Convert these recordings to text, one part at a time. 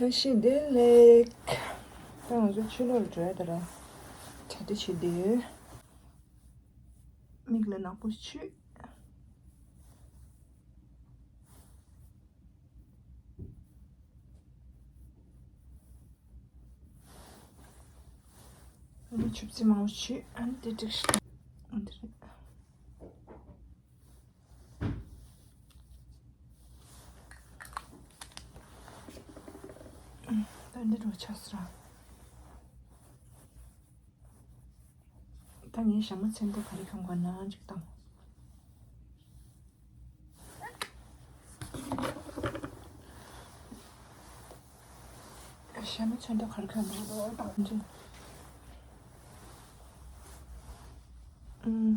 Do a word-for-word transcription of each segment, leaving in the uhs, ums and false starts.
བཀྲ་ཤིས་བདེ་ལེགས། ད་ང་ཚོ་ཕྱི་ལོགས་ལ་འགྲོ་ཡ་ད་ར་གྲ་སྒྲིག་བྱེད་བསྡད་ཡོད། མིག་ལ་ནག་པོ་ཞིག་ཨ་ནི་ཆུ་བཙིར་མང་པོ་བྱས། ཨ་ནི་དེ་འགྲིག་ཤག་འདི་རེད། ད་འདི་འགྲོ་ཆགས་སོང་། ད་ངའི་ཞྭ་མོ་ཚོན་མདོག་ག་རེ་གྱོན་དགོས་ན་ཅིག་བཏང་། ཞྭ་མོ་ཚོན་མདོག་ག་རེ་གྱོན་དགོས་ན་བཏང་། ཨུམ།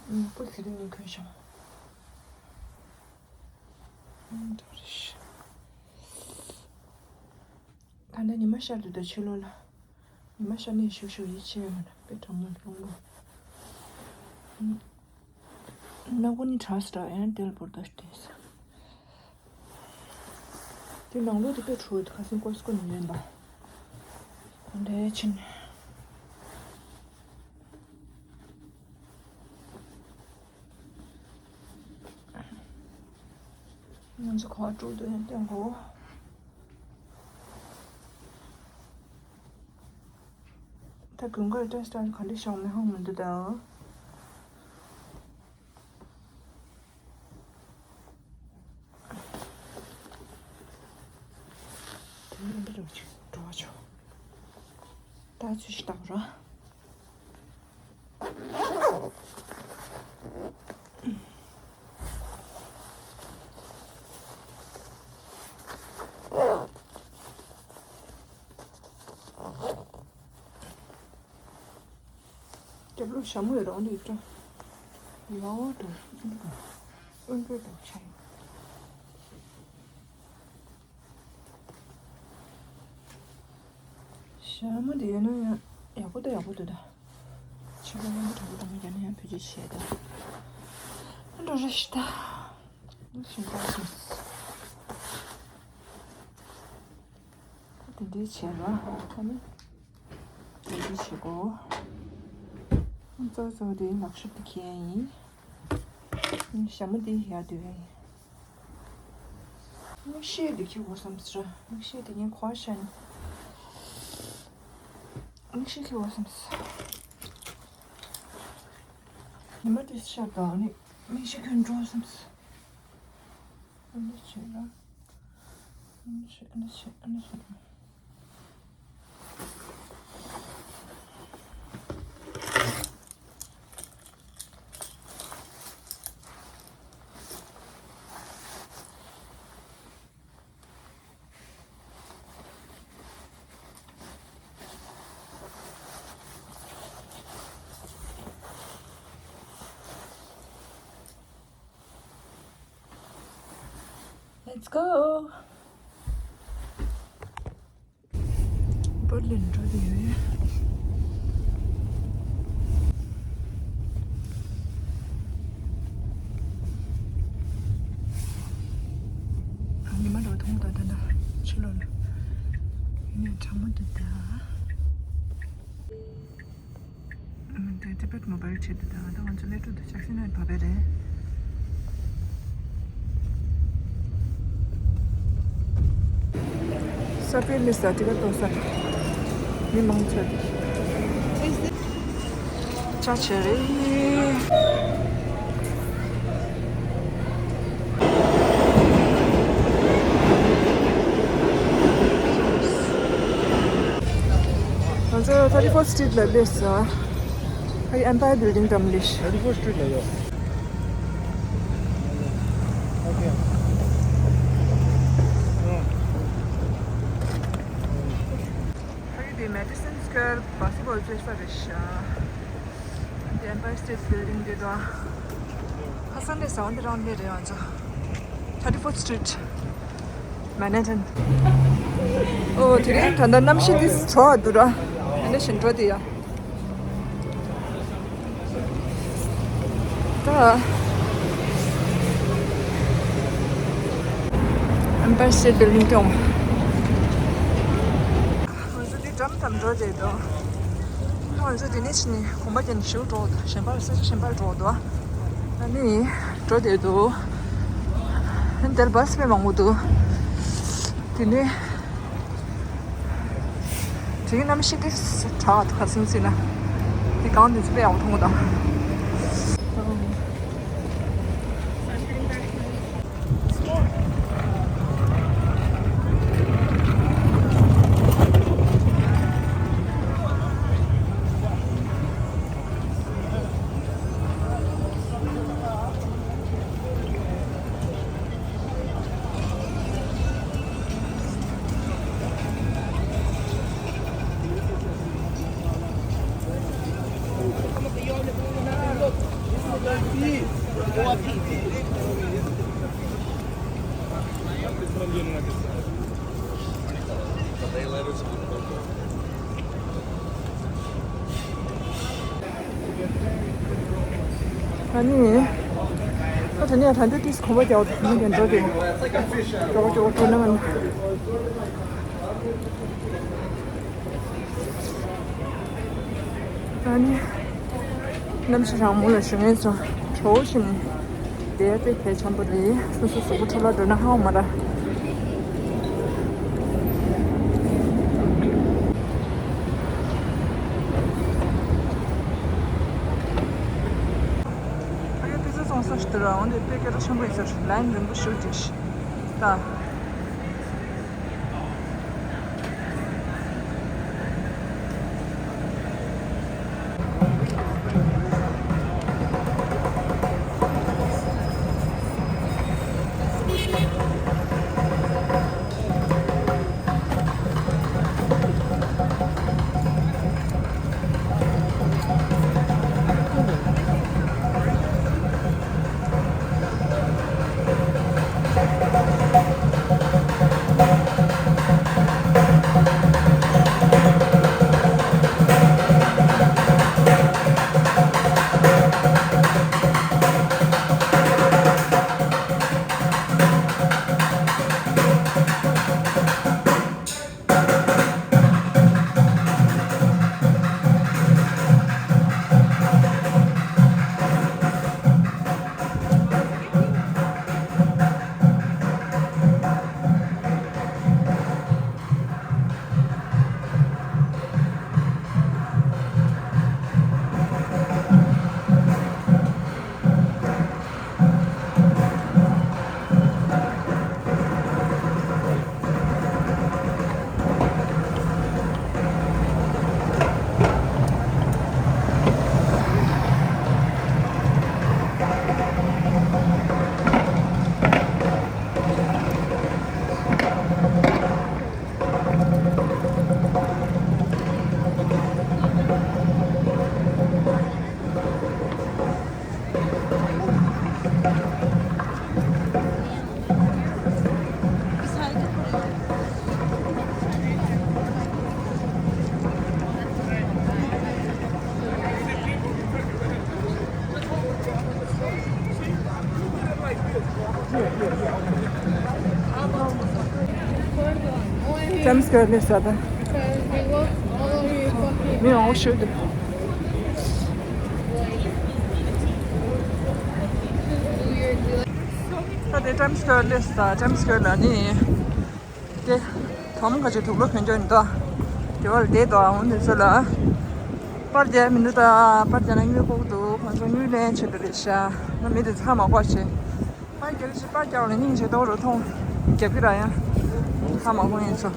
ཨུམ། པོ་དེ་རིང་ངས་གྱོན་བཞག་ཨུམ། འདྲ་རེད། ད་ལྟ་ཉི་མ་ཤར་འདུག་ད་ཕྱི་ལོགས་ལ། ཉི་མ་ཤར་ནས་ཞུ་ཞུ་ཡིད་ཆེས་ཡོད་མ་རེད། དཔེ་གྲང་མོ་རླུང་བུ། ནག་པོ་ནི་དྲག་སི་དྲག་ཡང་དེལ་བོར་ད་ཤི་དེས། དེ་ནང་ལོགས་དེ་དཔེ་འཁྲུག་ཁ་སང་ཀོ་སི་ཀོ་ནས་ཉོས་པ། ག་འདྲ་ཕྱིན། ང་ཚོ་ག་པར་འགྲོ་འདུག་ཡང་སྟོན་གོ། ད་དགུན་ཁར་ཏོག་ཙམ་ག་འདྲ་བྱུང་མིན་ཧ་གོ་མི་འདུག་ད། དེ་ནས་འདི་རུ་ཅིག་འགྲོ་བ་ཆོག་ད་ཚུལ་ཞིག་བཏང་རོགས། རྒྱབ་ལོགས་ཞྭ་མོ་ཡོད་རང་རེད་འདྲ། ཡོ་འདྲ། ཨོན་པོ་འདྲ་ཆགས་ཡོད། ཞྭ་མོ་དེ་ཡོད་ན་ཡང་ཡག་པོ་ད་ཡག་པོ་འདུག་ད། ཕྱི་ལོགས་སྔོན་པོ་དྲག་པོ་དང་རྒྱ་ནས་ཡང་བེད་སྤྱོད་བྱས་ད། འགྲོ་རེ་ཞིག་ད། ཞིང་ཁ་སོང་། དེ་འདྲའི་བྱས་ར། ཨ་ནི། དེ་འདྲའི་བྱེད་དགོས། གཙོ་བོ་གཙོ་བོ་དེ་ལག་ཤུབས་དེ་འཁྱེར་ཡ་ཡིན། ཨ་ནི་ཞྭ་མོ་དེ་ཡར་སྡོད་ཡ་ཡིན། མིག་ཤེལ་དེ་འཁྱེར་དགོས་བསམ་སོང་ར། མིག་ཤེལ་དེ་ངས་གོ་བ་ཤ་ནི། མིག་ཤེལ་འཁྱེར་དགོས་བསམ་སོང་། ཉི་མ་དེ་ཤར་དང་ཨ་ནི་མིག་ཤེལ་གྱོན་འགྲོ་བསམ་སོང་། ཨ་ནི་བྱས་ར། ཨ་ནི་བྱས། ཨ་ནི་བྱས། ཨ་ནི་བྱས། Let's go. པར་ལེན་འགྲོ་དེ་ཡོད། ཉི་མ་འགྲོ་ཐུང་ད་ད་ད་ཕྱི་ལོགས་ལ་ཡིན་ནས་གྲང་མོ་འདུག་ད། ཨ། དེ་Tibet Mobile བྱེད་དུ་དང་ད་ང་ཚོ་སླེབས་འགྲོ་འདུག་ཅག་སེ་ནས་བབས་པ་རེད། ས་པའི་མི་ས་ཏི་ག་ཏོ་ས་མི་མང་ཚོད་ཅག་བྱེད་རེད། ང་ཚོ་thirty fourth Street ལ་སླེབས་སོང་། ཕ་གི་Empire Building འགྲམ་ལ། Thirty fourth Street ལ་ཡོད། Okay. ཕ་གི་དེ་Madison Square basketball བྱེད་ས་རེད་ཤག་དེ་Empire State Building དེ་དང་། ཁ་སང་ནས་ཟ་འོང་དེ་རང་ལས་རེད། ང་ཚོ་thirty fourth Street Manhattan། ཨོ་དེ་རིང་ད་ལྟ་གནམ་གཤིས་འདི་བྲོ་བ་འདུག་ར། དེ་འདྲ་ཞིག་འགྲོ་དེ་ཡ། ད། Empire State Building ཀྱང་། ང་ཚོ་འདི་འགྲམ་དང་འགྲོ་བསྡད་འདུག་ང་ཚོ་འདི་ནས་ཕྱིན་ནས་གོམ་པ་བརྒྱབ་ནས་ཞིག་འགྲོ་འདུག་གཞན་པར་ས་ཆ་གཞན་པར་འགྲོ་འདུག་ཨ་ནི་འགྲོ་བསྡད་འདུག་ཨ་ནི་དེར་བཱས་དཔེ་མང་པོ་འདུག་དེ་ནས་དེ་གི་གནམ་གཤིས་དེ་དྲག་འདུག་ཁ་སང་ཚེ་ན་དེ་གང་དེ་ཚོ་དཔེ་ཡག་པོ་མཐོང་གི་འདུག་ཨ་ནི། ཨ་ད་ནི་ད་འདི་ཏིས་གོམ་པ་རྒྱག་འདུག་མི་འདི་འགྲོ་དེ། ཀྲོག་ཀྲོག་ཀྲོག་ན་མ་ནི། ཨ་ནི། གནམ་གཤིས་གྲང་མོ་ལ་ཞུ་ངེས་སོ། གྲོ་བོ་ཞིམ་ནི། དེ་དཔེ་གལ་ཆེན་པོ་རེད། སོ་སོ་གཟུགས་པོ་འཕྲོ་བརླག་འགྲོ་ན་ཧ་མ་ར། ཨ་ཡོ་པི་ཛ་བཙོང་ས་ཞིག་འདུག་ར། འོན་ཏེ་དཔེ་སྐད་གྲགས་ཆེན་པོ་ཡིན་ས་རེད། ལའིན་རིང་པོ་ཞིག་འགྲིག་ཤི་ད། Times Square ལས་ས་དང་། མི་ཡང་ཤོད་དེ། ད་དེ་Times Square ལས་ས། Times Square ལ་ནི། དེ། དོམ་ཁ་ཆེ་དུག་ལོག་གྱོན་གྱོན་འདུག་དེ་བར་བསྡད་འདུག་འོན་ཏེ་ཚོ་ལ། པར་རྒྱག་མི་འདུག་ད་པར་རྒྱག་ན་དངུལ་ལྐོག་འདུག་ཁོང་ཚོ་དངུལ་ལེན་བྱེད་འདུག་རེད་ཤག་ན་མི་དེ་ཚང་མ་ཁོ་ཆེ། པར་རྒྱག་ལ་ཞིག་པར་རྒྱག་ལ་སྙིང་རྗེ་ཏོག་རུ་མཐོང་། རྒྱབ་ཀྱི་ར་ཡང་། ཧ་མ་གོ་ཡིན་ཚོ།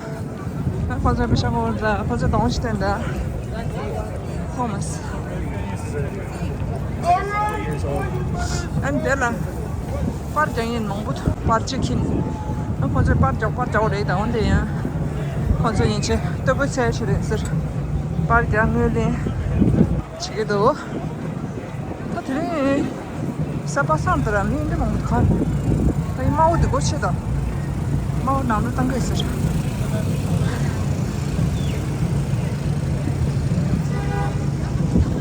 ཨ་ཁོ་ཚོ་པེ་ཤ་ཁོ་ར་ཁོ་ཚོ་གདོང་ཞིག་སྟོན་ད། ཐོ་མ་སི། ཨ་ནི་དེ་ལ། པར་རྒྱག་ཡིན་མང་པོ་འདུག་པར་ཆས་ཁྱིམ། ཨ་ཁོ་ཚོས་པར་རྒྱག་པར་རྒྱག་རེད་ད་འོན་ཏེ་ཡང་། ཁོ་ཚོ་ཡིན་ཆེ་སྟོབས་པོ་ཚད་ཆེ་རེད་ཟེར། པར་རྒྱག་དངུལ་ལེན། བྱེད་ཀྱི་འདུག་ད་དེ་རིང་གསར་པ་སང་དེ་ར་མི་འདི་མང་པོ་གང་། ད་ཡིན་དམར་པོ་འདི་སྒོ་ཕྱེ་དང་། དམར་པོ་ནང་དུ་བཏང་གི་ཟེར།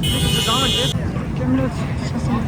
མི་དེ་ཚོ་གང་ལ་བསྡད། ཀེམ་ར་ཆ་ཚང་། ཁ་སང་།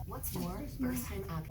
What's more, first time app.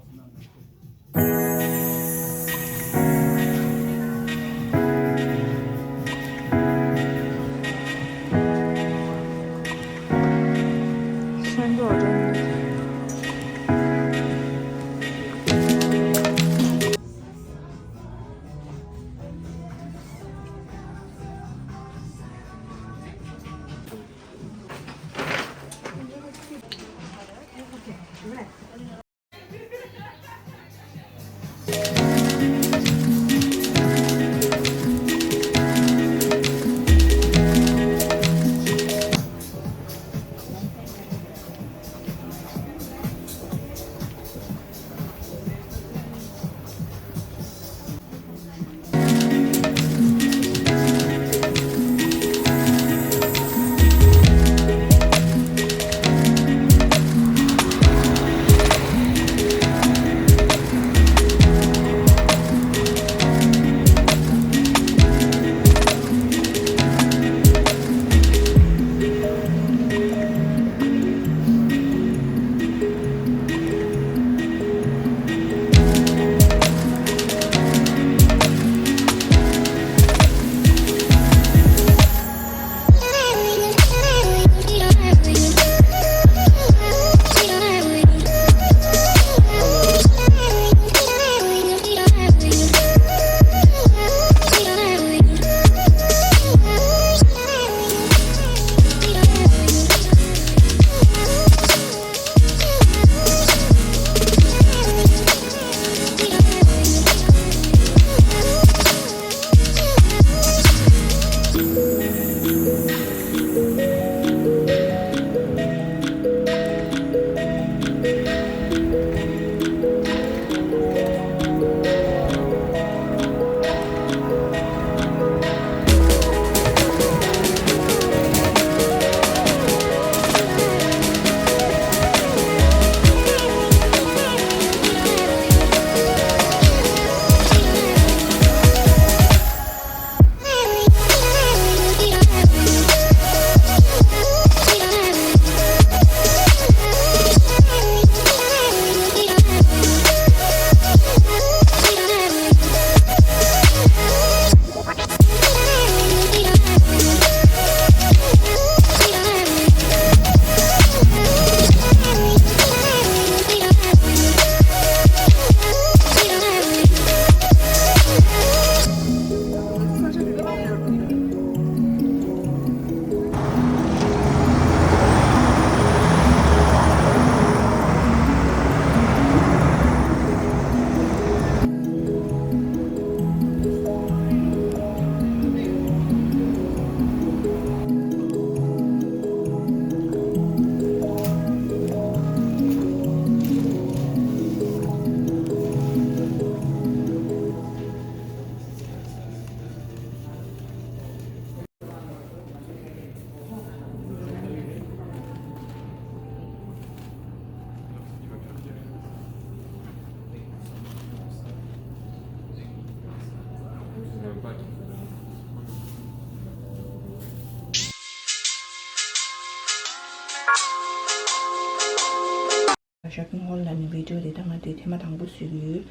ཤོ་པིང་ཧོལ་ལ་ནི་བི་ཌིའོ་དེ་ད་ང་དེ་ཐེངས་མ་དང་པོ་བཟོས་ཀྱི་ཡོད།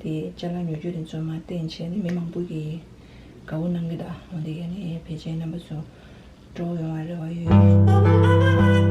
དེ་ཅ་ལག་ཉོ་རྒྱུ་དེ་ཚོ་མར་བསྟན་བྱས་ནས་མི་མང་པོ་གིས་དགའ་བོ་གནང་གི་གདའ། འོ་དེ་ཡ་ནི་ཕལ་ཆེར་རྣམ་པ་ཚོ་སྤྲོ་ཡོང་བ་རེ་བ་ཡོད།